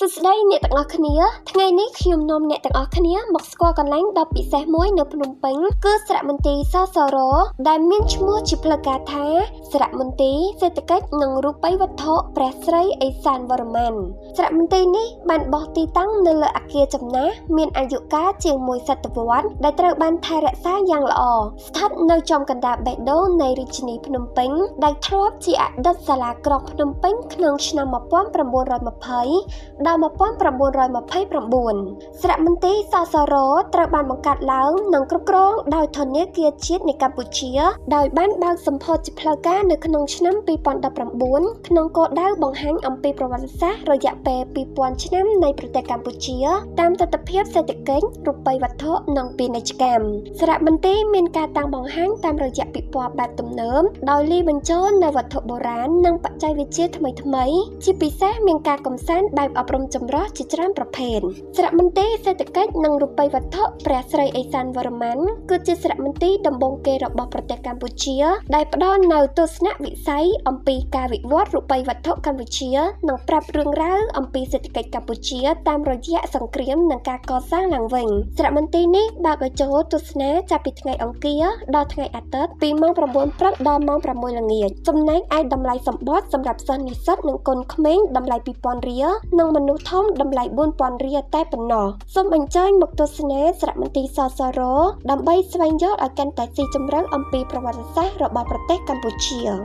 សួស្តីអ្នកទាំងអស់គ្នាថ្ងៃនេះខ្ញុំនាំអ្នកទាំងអស់គ្នាមកស្គាល់កន្លែងដ៏ពិសេសមួយនៅភ្នំពេញគឺសារមន្ទីរសសរដែលមានឈ្មោះជាផ្លូវការថាសារមន្ទីរសេដ្ឋកិច្ចនិងរូបិយវត្ថុព្រះស្រីឦសានវរ្ម័នសារមន្ទីរនេះបានបោះទីតាំងនៅលើអគារចំណាស់មានអាយុកាលជាងមួយសតវត្សដែលត្រូវបានថែរក្សាយ៉ាងល្អស្ថិតនៅចំកណ្ដាលបេះដូងនៃរាជធានីភ្នំពេញដែលធ្លាប់ជាអតីតសាលាក្រុងភ្នំពេញក្នុងឆ្នាំ1920ដល់1929សារមន្ទីរសសរត្រូវបានបង្កើតឡើងនិងគ្រប់គ្រងដោយធនាគារជាតិនៃកម្ពុជាដោយបានបើកសម្ពោធជាផ្លូវការនៅក្នុងឆ្នាំ2019ក្នុងគោលដៅបង្ហាញអំពីប្រវត្តិសាស្ត្ររយៈពេល2000ឆ្នាំនៃប្រទេសកម្ពុជាតាមទិដ្ឋភាពសេដ្ឋកិច្ចរូបិយវត្ថុនិងពាណិជ្ជកម្មសារមន្ទីរមានការតាំងបង្ហាញតាមរយៈពិព័រណ៍បែបទំនើបដោយលាយបញ្ចូលនូវវត្ថុបុរាណនិងបច្ចេកវិទ្យាថ្មីៗជាពិសេសមានការកម្សាន្តបែបអប់រំចម្រុះជាច្រើនប្រភេទសារមន្ទីរសេដ្ឋកិច្ចនិងរូបិយវត្ថុព្រះស្រីឦសានវរ្ម័នគឺជាសារមន្ទីរដំបូងគេរបស់ប្រទេសកម្ពុជាដែលផ្ដល់នូវទស្សនវិស័យអំពីការវិវត្តរូបិយវត្ថុកម្ពុជានិងប្រាប់រឿងរ៉ាវអំពីសេដ្ឋកិច្ចកម្ពុជាតាមរយៈសង្គ្រាមនិងការកសាងឡើងវិញសារមន្ទីរនេះបើកឲ្យចូលទស្សនាចាប់ពីថ្ងៃអង្គារដល់ថ្ងៃអាទិត្យពីម៉ោង9ព្រឹកដល់ម៉ោង6ល្ងាចចំណែកឯតម្លៃសម្បត្តិសម្រាប់សិស្សនិស្សិតនិងកូនក្មេងតម្លៃ2000រៀលនិងមនុស្សធំតម្លៃ4000រៀលតែប៉ុណ្ណោះសូមអញ្ជើញមកទស្សនាសារមន្ទីរសសរដើម្បីស្វែងយល់ឲ្យកាន់តែស៊ីជម្រៅអំពីប្រវត្តិសាស្ត្ររបស់ប្រទេសកម្ពុជា។